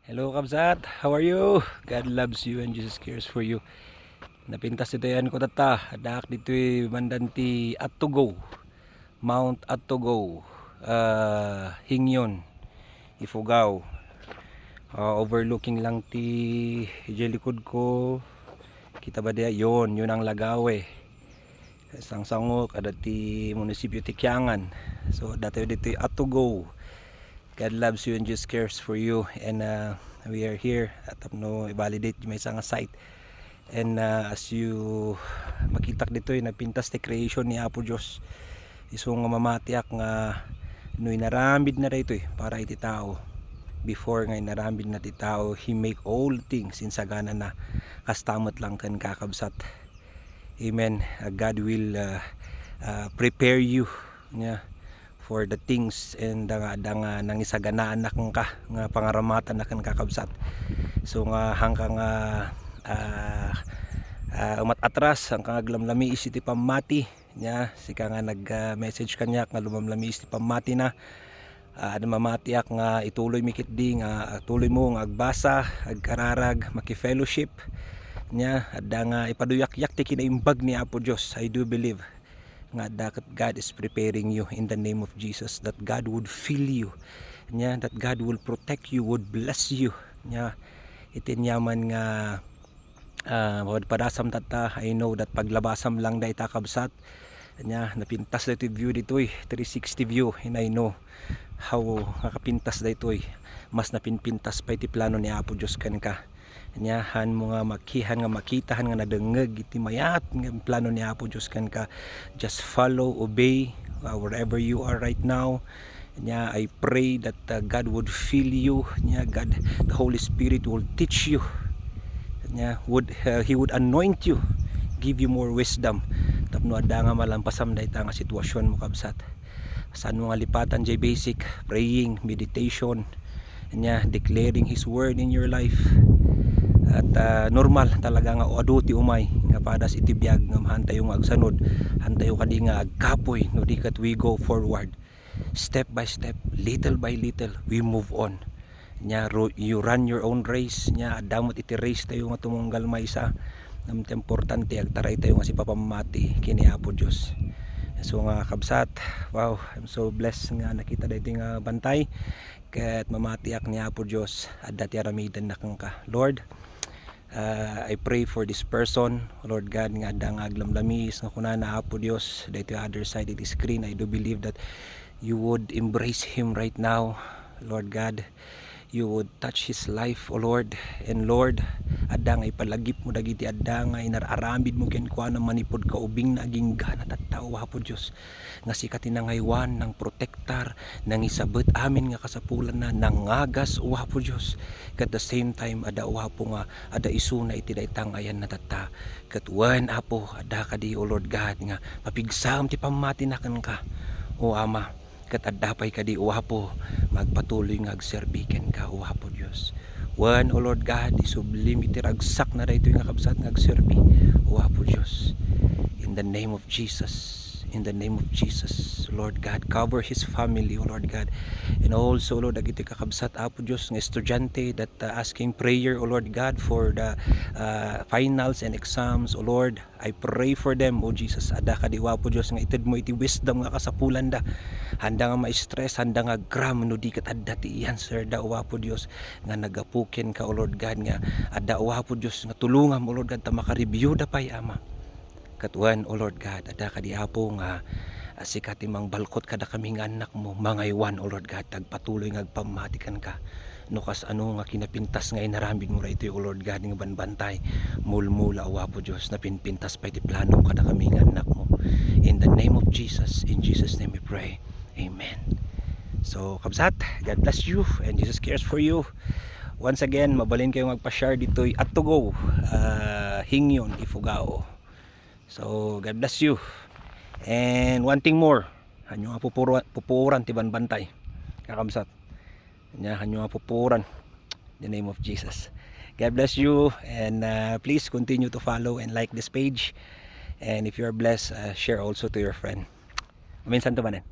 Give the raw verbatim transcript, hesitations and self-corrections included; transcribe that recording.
Hello, kabsat. How are you? God loves you and Jesus cares for you. Napintas ditoy, ano ko tatta, addaak ditoy bandan ti Attugo, Mount Attugo, ah, Hingyon, Ifugao. Ah, overlooking lang ti idiay likod ko. Kita ba diay? Yon, yon ang Lagawe. Sangsangok, adda ti munisipyo ti Kiangan. So, adda tayo ditoy Attugo. God loves you and just cares for you. And, uh, we are here at tapno i-validate may nga site. And, uh, as you makitak ditoy, napintas ti creation ni Apo Dios. Isu nga mamatiak nga no inaramid na daytoy para iti tao. Before nga inaramid na ti tao, He make all things, insagana na. Kasta met lang ken, kakabsat. Amen. Uh, God will, uh, uh, prepare you, yeah, for the things and nga adda nga nangisaganaan na kenka, nga pangaramatan na kenka, kabsat. So nga hangka nga, uh, uh, umat-atras, hangka nga aglamlamiis iti pammati, nya sika nga nag, uh, message kaniak nga lumamlamiis ti pammati na, ah, adda mamatiak nga ituloy mi ketdi nga, ah, tuloy mo nga agbasa, agkararag, maki-fellowship. Nya, adda nga ipaduyak-yak ti kinaimbag ni Apo Dios. I do believe nga adda ket God is preparing you in the name of Jesus, that God would fill you. Nya, that God will protect you, would bless you. Nya, iti niaman nga ah, padpadasam tatta, I know that paglabasam lang dayta, kabsat. Nya, napintas daytoy view ditoy, three sixty view, and I know how nga kapintas daytoy. Mas napinpintas pay ti plano ni Apo Dios kenka. Nya, han mo nga maki-, han nga makita, han nga nadengngeg iti mayat nga plano ni Apo Dios kenka. Just follow, obey, uh, wherever you are right now. Nya, I pray that, uh, God would fill you. Nya, God, the Holy Spirit will teach you. Nya, would, uh, He would anoint you, give you more wisdom. Tapno adda nga malampasam dayta nga sitwasyon mo, kabsat. Saan mo nga lipatan jay basic, praying, meditation, nya, declaring His word in your life. At, uh, normal talaga nga adu ti umay nga padas iti biag nga mahantayo nga agsanod, hantayo kadi nga agkapoy no di ket we go forward. Step by step, little by little, we move on. Nya, ru-, you run your own race, nya, adda met iti race tayo nga tumunggal maysa. Ngem ti importante, agtaray tayo nga sipapammati ken ni Apo Dios. So nga, kabsat, wow, I'm so blessed nga nakita daytoy nga bantay. Ket mamatiak ni Apo Dios, adda ti aramidenna kenka. Lord, Uh, I pray for this person, Lord God, nga adda nga aglamlamis nga kunana, Apo Dios, daytoy other side of the screen. I do believe that you would embrace him right now, Lord God. You would touch his life, O Lord. And Lord, adda nga ipalagipmo dagiti adda nga inar-aramidmo kenkuana manipud kaubingna agingga na tattao, Apo Dios. Nga sika ti nangaywan, nangprotektar, nangisabet amin nga kasapulanna, nangagas, O Apo Dios. Ket the same time, adda, O Apo, nga adda isuna iti dayta nga ayanna tatta. Ket wen, Apo, adda kadi, O Lord God, nga mapigsam ti pammatina kenka, O Ama. Ket adda pay kadi, O Apo, nga agpatuloy nga agserbi kenka, O Apo Dios. Wen, O Lord God, isublim iti ragsakna daytoy nga kabsat nga agserbi, O Apo Dios. In the name of Jesus, in the name of Jesus, Lord God, cover his family, O Lord God. And also, Lord, dagiti kakabsat, Apo Dios, nga estudiante that, uh, asking prayer, O Lord God, for the, uh, finals and exams, O Lord. I pray for them, O Jesus. Adda kadi, O Apo Dios, nga itedmo iti wisdom nga kasapulanda. Handa nga ma-stress, handa nga agram, no di ket adda ti i-answer da, O Apo Dios, nga nagapu kenka, O Lord God, nga adda, O Apo Dios, nga tulongam, O Lord God, ta makareview da pay, Ama. Ket wen, O Lord God, adda kadi, Apo, nga, ah, sika ti mangbalkot kadakami nga annakmo, mangaywan, O Lord God, ta agpatuloy nga agpammati kenka. No kasano nga kinapintas nga inaramidmo daytoy, O Lord God, nga banbantay, mulmula, O Apo Dios, napinpintas pay ti plano kadakami nga annakmo. In the name of Jesus, in Jesus' name we pray. Amen. So, kabsat, God bless you and Jesus cares for you. Once again, mabalin kayo nga agpa-share ditoy Attugo, ah, Hingyon, Ifugao. So, God bless you. And one thing more, hanyo nga pupuro-, pupuoran ti banbantay, kakabsat. Nya, hanyo nga pupuoran. The name of Jesus. God bless you, and, uh, please continue to follow and like this page. And if you are blessed, uh, share also to your friend. Minsan to manen.